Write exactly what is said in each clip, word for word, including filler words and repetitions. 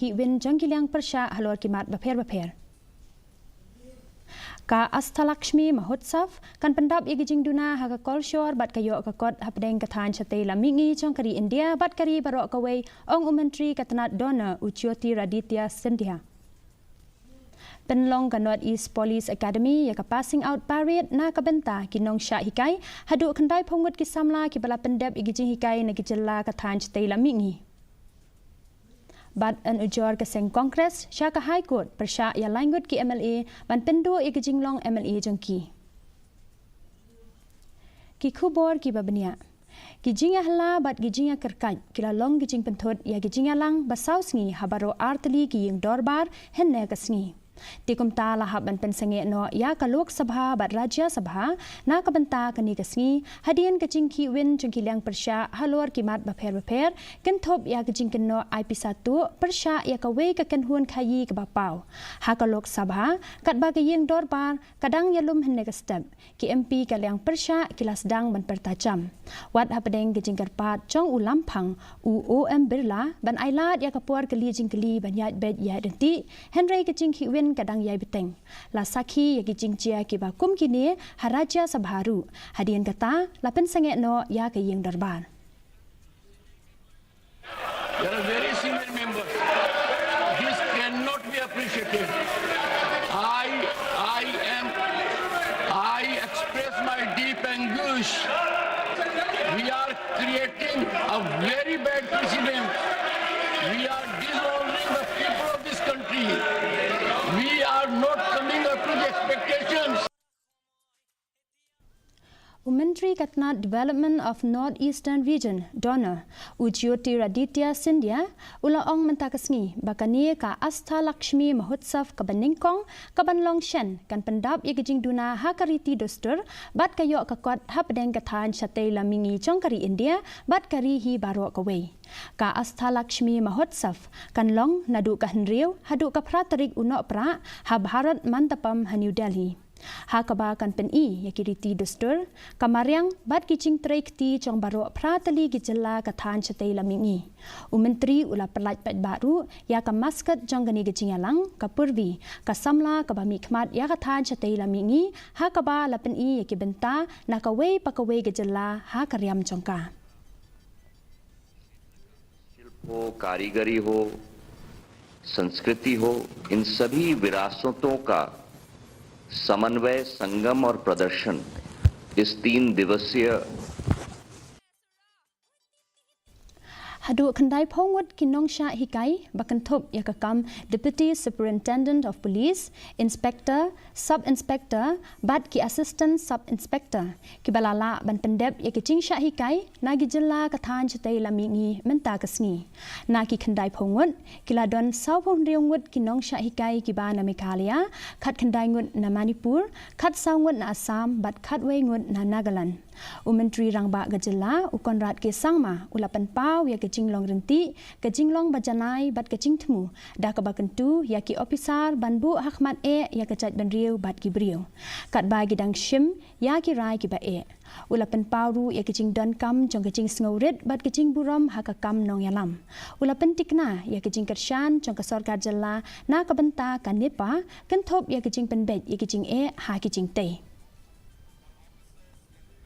ki win jong ki liang pyrshah halor ki mat bapher bapher. Ka Ashtalakshmi Mahotsav kan pyndap ïa ki jingduna ha ka kolshor bad ka ïoh ka kot hapdeng ka thaiñ shatei lam mihngi jong ka ri India bad ka ri baroh kawei, ong u Myntri ka tnat DoNER u Jyotiraditya Scindia. Pynlong ka North East Police Academy ïa ka passing out parade na ka bynta ki nongshah hikai, haduh khyndai phew ngut ki samla kiba la pyndep ïa ki jinghikai na ki jylla ka thaiñ shatei lam mihngi. Bad yn ujor ka seng Congress sha ka High Court pyrshah ïa lai ngut ki MLA ban pynduh ïa ki jinglong MLA jong ki. Ki khubor kiba bniah. Ki jingïahala bad ki jingïakyrkait ki la long ki jingpynthut ïa ki jingïalang ba saw sngi ha baroh artylli ki ïing dorbar hynne ka sngi. Te kumta la hap ban pynsangeh noh ïa ka Lok Sabha bad Rajya Sabha na ka bynta kane ka sngi, hadien ka jingkhih win jong ki liang pyrshah halor ki mat bapher bapher, kynthup ïa ka jingkynnoh ai pisa tuh pyrshah ïa kawei ka kynhun khaïi kaba paw. Ha ka Lok Sabha, katba ka ïing dorbar ka dang ïalum hynne ka step, ki MP ka liang pyrshah ki la sdang ban pyrta jam. Wat hapdeng ka jingkyrpad jong u Lamphang, u Om Birla, ban ailad ïa ka por kylli jingkylli ban ïaid beit ïaid ryntih, hynrei ka jingkhih win ka dang ïai bteng. La sakhi ïa ki jingjia kiba kum kine ha Rajya Sabha ruh. Hadien kata, la pynsangeh noh ïa ka ïing dorbar. You're a very senior member. This cannot be appreciated. I, I am, I express my deep anguish. We are creating a very bad precedent. We are dishonoring the people of this country. We are not coming up to the expectations. U Myntri ka tnat Development of North Eastern Region, DoNER, u Jyotiraditya Scindia, u la ong mynta ka sngi ba kane ka Ashtalakshmi Mahotsav kaba nyngkong kaban long shen kan pyndap ïa ka jingduna ha ka riti dustur bad ka ïoh ka kot hapdeng ka thaiñ shatei lam mihngi jong ka ri India bad ka ri hi baroh kawei. Ka Ashtalakshmi Mahotsav kan long naduh ka hynriew haduh ka phra tarik u Nohprah ha Bharat Mandapam ha New Delhi. Ha kaba kan pyni ïa ki riti dustur, ka mariang bad ki jingtrei kti jong baroh phra tylli ki jylla ka thaiñ shatei lam mihngi. U Myntri u la pyllait paidbah ruh ïa ka maskat jong kane ka jingïalang, ka Purvi, ka samla kaba mihkhmat ïa ka thaiñ shatei lam mihngi, ha kaba la pyni ïa ki bynta na kawei pa kawei ka jylla ha ka riam jong ka. शिल्प हो, कारीगरी हो, संस्कृति हो, इन सभी विरासतों का समन्वय, संगम और प्रदर्शन इस तीन दिवसीय Haduh khyndai phew ngut ki nongshah hikai ba kynthup ïa ka kam Deputy Superintendent of Police, Inspector, Sub Inspector bad ki Assistant Sub Inspector kiba la lah ban pyndep ïa ki jingshah hikai na ki jylla ka thaiñ shatei lam mihngi mynta ka sngi. Na ki khyndai phew ngut ki la don saw phew hynriew ngut ki nongshah hikai kiba na Meghalaya, khat khyndai ngut na Manipur, khat saw ngut na Assam bad khatwei ngut na Nagaland. U Myntri Rangbah ka jylla, u Conrad K Sangma, u la pynpaw ïa ka jinglong ryntih, ka jinglong ba janai bad ka jingthmu da kaba kyntu ïa ki ophisar ban buh ha khmat eh ïa ka jaitbynriew bad ki briew, katba ki dang shim ïa ki rai kiba eh. U la pynpaw ruh ïa ka jingdonkam jong ka jingsngewrit bad ka jingburom ha ka kam nongïalam. U la pyntikna ïa ka jingkyrshan jong ka sorkar jylla na ka bynta ka NEFA, kynthup ïa ka jingpynbeit ïa ka jingeh ha ki jingtei.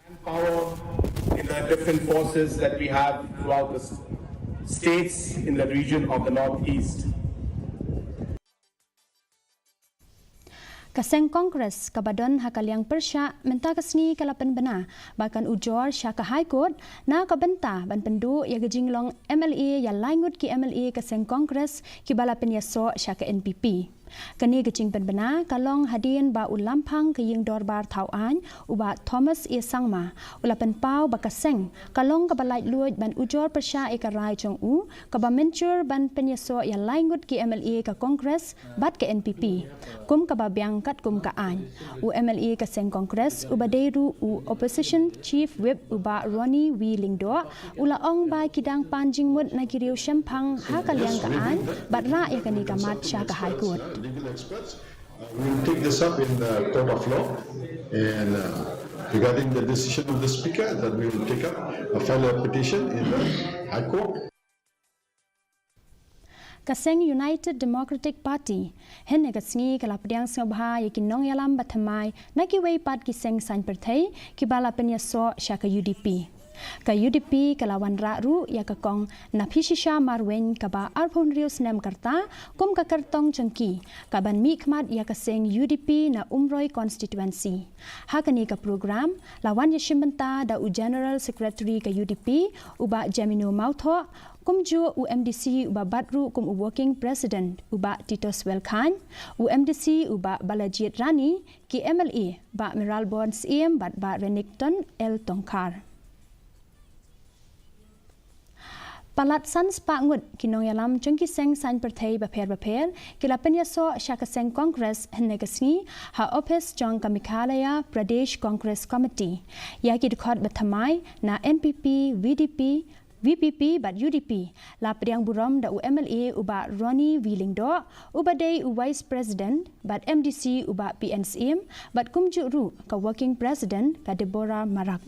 Manpower in the different forces that we have throughout the s-, states in the region of the Northeast. Ka seng Congress kaba don ha ka liang pyrshah mynta ka sngi ka la pynbna ba kan ujor sha ka High Court na ka bynta ban pynduh ïa ka jinglong MLA ïa lai ngut ki MLA ka seng Congress kiba la pynïasoh sha ka NPP. Kane ka jingpynbna ka long hadien ba u Lamphang ka ïing dorbar thaw aiñ, u Bah Thomas A Sangma, u la pynpaw ba ka seng ka long kaba laitluid ban ujor pyrshah ïa ka rai jong u kaba mynjur ban pynïasoh ïa lai ngut ki MLA ka Congress bad ka NPP, kum kaba biang katkum ka aiñ. U MLA ka seng Congress uba dei ruh u Opposition Chief Whip, u Bah Ronnie V Lyngdoh, u la ong ba ki dang pan jingmut na ki riew shemphang ha ka liang ka aiñ bad rah ïa kane ka mat sha ka High Court. We will take this up in the court of law, and uh, regarding the decision of the speaker, that we will take up a file a petition in the High Court. Ka seng United Democratic Party hynne ka sngi ka la pdiang sngewbha ïa ki nongïalam bathymmai na kiwei pat ki seng saiñ pyrthei kiba la pynïasoh sha ka U D P. Ka U D P ka la wanrah ruh ïa ka kong Naphishisha Marwein kaba arphew hynriew snem ka rta kum ka kyrtong jong ki kaban mihkhmat ïa ka seng U D P na Umroi constituency. Ha kane ka program la wan ïashim bynta da u General Secretary ka U D P u Bah Jemino Mawthoh, kumjuh u M D C uba bat ruh kum u Working President u Bah Titos Welkhan, u M D C u Bah Balajied Rani, ki M L A Bah Mayralborn Syiem bad Bah Renikton L Tongkhar. Palat san spah ngut ki nongïalam jong ki seng saiñ pyrthei bapher bapher ki la pynïasoh sha ka seng Congress hynne ka sngi ha ophis jong ka Meghalaya Pradesh Congress Committee. Ïa ki dkhot bathymmai na N P P, V D P, V P P bad U D P la pdiang burom da u M L A u Bah Ronnie V Lyngdoh, uba dei u Vice President bad M D C u Bah P N Syiem bad kumjuh ruh ka Working President ka Deborah Marak.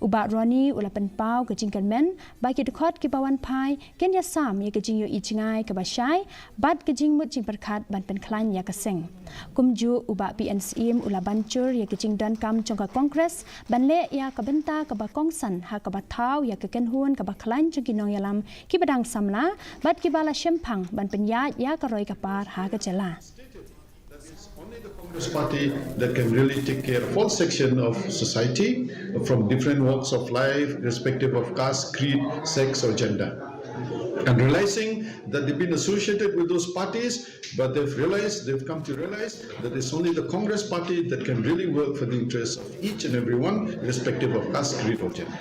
U Bah Ronnie u la pynpaw ka jingkyrmen ba ki dkhot kiba wan phai kin ïasam ïa ka jingïohi jngai kaba shai bad ka jingmut jingpyrkhat ban pynkhlaiñ ïa ka seng. Kumjuh u Bah P N Syiem u la ban jur ïa ka jingdonkam jong ka Congress ban leh ïa ka bynta kaba kongsan ha kaba thaw ïa ka kynhun kaba khlaiñ jong ki nongïalam kiba dang samla bad kiba la shemphang ban pynïaid ïa ka roi ka par ha ka jylla. It's only the Congress Party that can really take care of all section of society from different walks of life, irrespective of caste, creed, sex, or gender. And realizing that they've been associated with those parties, but they've realized, they've come to realize that it's only the Congress Party that can really work for the interests of each and every one, irrespective of caste, creed, or gender.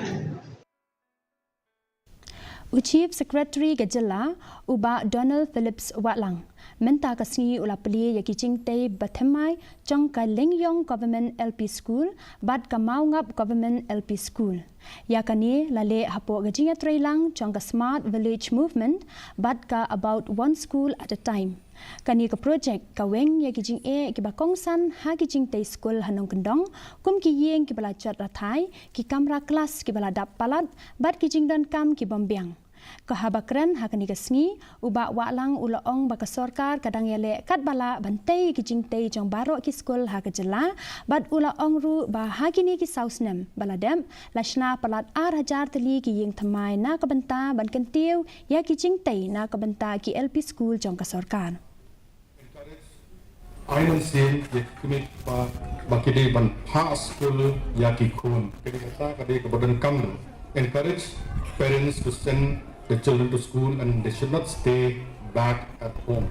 U Chief Secretary ka jylla u Bah Donald Phillips Wahlang mynta ka sngi u la plie ïa ki jingtei bathymmai jong ka Lyngiong Government L P School bad ka Mawngap Government L P School. Ïa kane la leh hapoh ka jingïatreilang jong ka Smart Village Movement bad ka About One School at a Time. Kane ka projek ka weng ïa ki jingeh kiba kongsan ha ki jingtei skul ha nongkyndong kum ki ïing kiba la jot rathai, ki kamra klas kiba la dap palat bad ki jingdonkam ki bym biang. Ka haba kren ha kane ka sngi u Bah Wahlang u la ong ba ka sorkar ka dang ïaleh katba lah ban tei ki jingtei jong baroh ki skul ha ka jylla bad u la ong ruh ba ha kine ki saw snem ba la dep la shna palat ar hajar tylli ki ïing thymmai na ka bynta ban kyntiew ïa ki jingtei na ka bynta ki L P school jong ka sorkar. Ai mynsiem ïa ki kmie kpa ba ki dei ban phah skul ïa ki khun. Ka dei kata ka dei kaba donkam. Encourage parents to send the children to school and they should not stay back at home.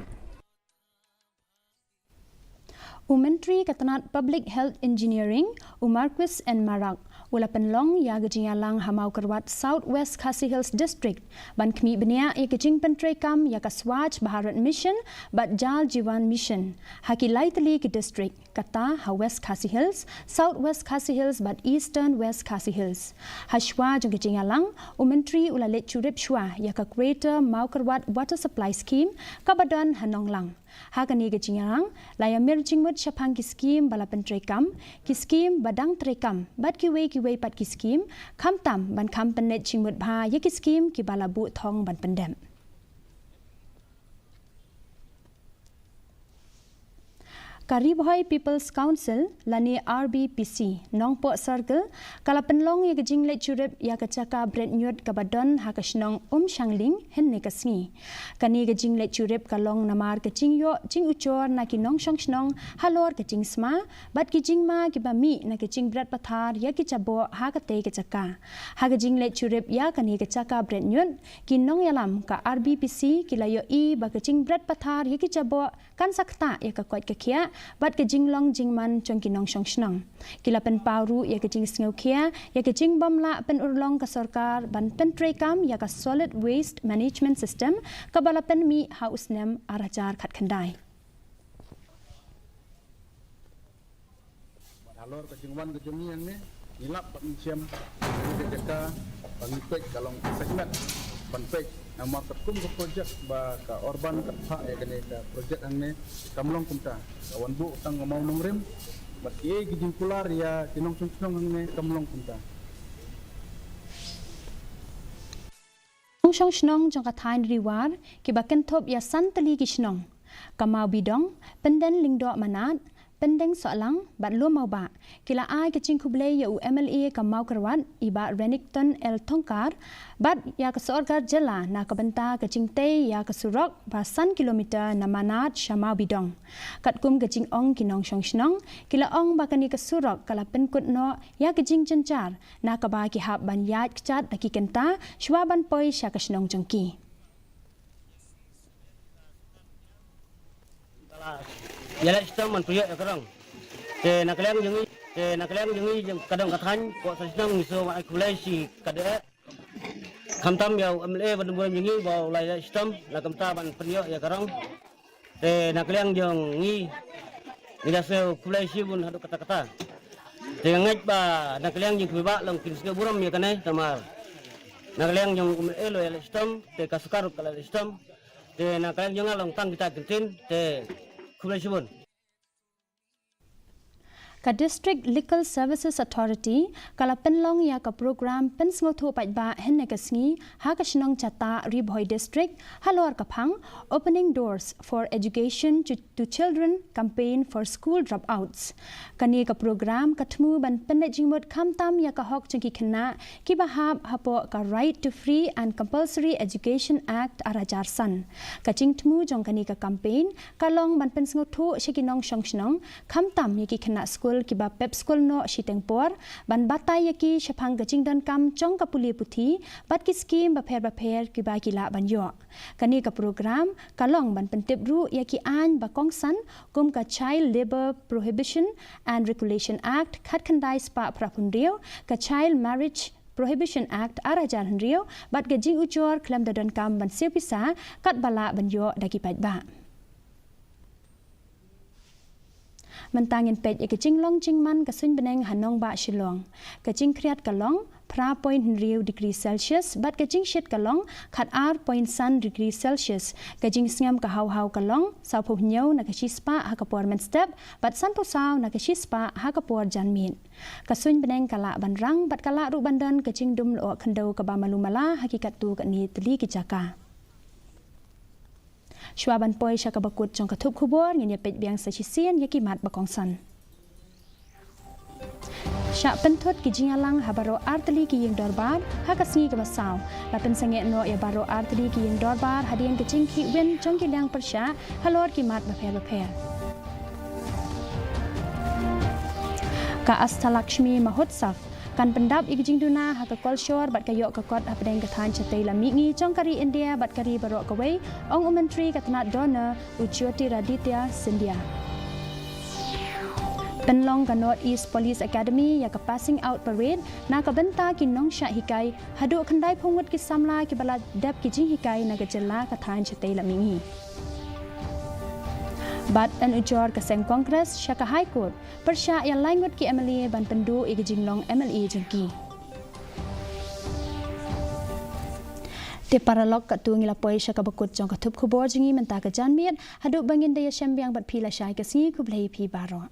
U Myntri ka tnat Public Health Engineering u Marcuise N Marak u la pynlong ïa ka jingïalang ha Mawkyrwat, South West Khasi Hills District ban khmih bniah ïa ka jingpyntreikam ïa ka Swachh Bharat Mission bad Jal Jeevan Mission ha ki lai tylli ki district, kata ha West Khasi Hills, South West Khasi Hills bad Eastern West Khasi Hills. Hashwa jong ka jingïalang u Myntri u la leit jurip shwa ïa ka Greater Mawkyrwat Water Supply Scheme kaba don ha Nonglang. Ha kane ka jingïalang la ïamir jingmut shaphang ki skim ba la pyntreikam, ki skim ba dang treikam bad kiwei kiwei pat ki skim, khamtam ban kham pynleit jingmut bha ïa ki skim kiba la buh thong ban pyndep. Ka Ri Bhoi People's Council lane R B P C Nongpoh Circle ka la pynlong ïa ka jingleit jurip ïa ka jaka bret ñiut kaba don ha ka shnong Umshangling hynne ka sngi. Kane ka jingleit jurip ka long namar ka jingïoh jingujor na ki nongshong shnong halor ka jingsma bad ki jingma kiba mih na ka jingbret pathar ïa ki jaboh ha katei ka jaka. Ha ka jingleit jurip ïa kane ka jaka bret ñiut, ki nongïalam ka R B P C ki la ïohi ba ka jingbret pathar ïa ki jaboh kan sa ktah ïa ka koit ka khiah bad ka jinglong jingman jong ki nongshong shnong. Ki la pynpaw ruh ïa ka jingsngewkhia ïa ka jingbym lah pynurlong ka sorkar ban pyntreikam ïa ka Solid Waste Management System kaba la pynmih ha u snem ar hajar khatkhyndai. Bad halor ka jingwan ka jong ngi hangne, ngi lap bad ngi shem ïa ka jaka ba ngi peit ka long ka segment ban peit namar katkum ka projek ba ka Urban ka phah ïa kane ka projek hangne kam long kumta. Ka wan buh tang ka mawnongrim bad kiei ki jingkular ïa ki nongshong shnong hangne kam long kumta. Shong shnong jong ka thaiñ Riwar, kiba kynthup ïa san tylli ki shnong, ka Mawbidong, Pynden Lyngdoh Manad, Pyndeng Sohlang bad Lum Mawbah, ki la ai ka jingkhublei ïa u M L A ka Mawkyrwat, i Bah Renikton L Thongkhar, bad ïa ka sorkar jylla na ka bynta ka jingtei ïa ka surok ba san kilometer na Manad sha Mawbidong. Katkum ka jingong ki nongshong shnong, ki la ong ba kane ka surok ka la pynkut noh ïa ka jingjynjar, na kaba ki hap ban ïaid kjat da ki kynta shuwa ban poi sha ka shnong jong ki. Ïaleh shitom ban pynïoh ïa ka rong. Te na ka liang jong ngi, te na ka liang jong ngi jong ka dong ka thaiñ, ko sa shnong ngi shu ai khublei shi ka dei. Khamtam ïa u M L A ba don burom jong ngi ba u la ïaleh shitom na ka bynta ban pynïoh ïa ka rong. Te na ka liang jong ngi, ngi da shu khublei shibun haduh katta katta. Te nga ngeit ba na ka liang jong ki paidbah long kin sngewburom ïa kane namar na ka liang jong u M L A u la ïaleh shitom, te ka sorkar ruh ka la ïaleh shitom. Te na ka liang jong nga long tang kita ki ktien, te khublei shibun. Ka District Legal Services Authority ka la pynlong ïa ka program pynsngewthuh paidbah hynne ka sngi ha ka shnong Chattah, Ri Bhoi District, halor ka phang Opening Doors for Education to, to Children Campaign for School Dropouts. Kane ka program ka thmu ban pynleit jingmut khamtam ïa ka hok jong ki khynnah kiba hap hapoh ka Right to Free and Compulsory Education Act ar hajar san. Ka jingthmu jong kane ka campaign ka long ban pynsngewthuh sha ki nongshong shnong, khamtam ïa ki khynnah skul kiba pep skul noh shiteng por, ban batai ïa ki shaphang ka jingdonkam jong ka pule puthi bad ki skim bapher bapher kiba ki lah ban ïoh. Kane ka program ka long ban pyntip ruh ïa ki aiñ ba kongsan, kum ka Child Labour Prohibition and Regulation Act khatkhyndai spah phra phew hynriew, ka Child Marriage Prohibition Act ar hajar hynriew bad ka jingujor khlem da donkam ban siew pisa katba lah ban ïoh da ki paidbah. Mynta ngin peit ïa ka jinglong jingman ka suiñ bneng ha nongbah Shillong. Ka jingkhriat ka long phra point hynriew degree Celsius bad ka jingshit ka long khat ar point san degree Celsius. Ka jingsngem ka haw haw ka long saw phew hynñiew na ka shispah ha ka por mynstep bad san phew saw na ka shispah ha ka por janmiet. Ka suiñ bneng ka lah ban rang bad ka lah ruh ban don ka jingdum lyoh khyndew kaba malu mala ha ki katto katne tylli ki jaka. Shuwa ban poi sha kaba kut jong ka thup khubor, ngin ïa peit biang sa shisien ïa ki mat ba kongsan. Shah pynthut ki jingïalang ha baroh artylli ki ïing dorbar ha ka sngi kaba saw. La pynsangeh noh ïa baroh artylli ki ïing dorbar hadien ka jingkhih win jong ki liang pyrshah halor ki mat bapher bapher. Ka Ashtalakshmi Mahotsav kan pyndap ïa ka jingduna ha ka kolshor bad ka ïoh ka kot hapdeng ka thaiñ shatei la mihngi jong ka ri India bad ka ri baroh kawei, ong u Myntri ka tnat DoNER u Jyotiraditya Scindia. Pynlong ka North East Police Academy ïa ka passing out parade na ka bynta ki nongshah hikai, haduh khyndai phew ngut ki samla kiba la dep ki jinghikai na ka jylla ka thaiñ shatei la mihngi. Bad pynujor ka seng Congress sha ka High Court pyrshah ïa lai ngut ki M L A ban pynduh ïa ka jinglong M L A jong ki. Te paralok, katto ngi la poi sha kaba kut jong ka thup khubor jong ngi mynta ka janmiet, haduh ba ngin da ïashem biang bad phi lashai ka sngi, khublei phi baroh.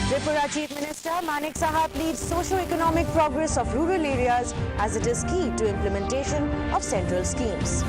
Tripura Chief Minister Manik Saha pleads socio-economic progress of rural areas as it is key to implementation of central schemes.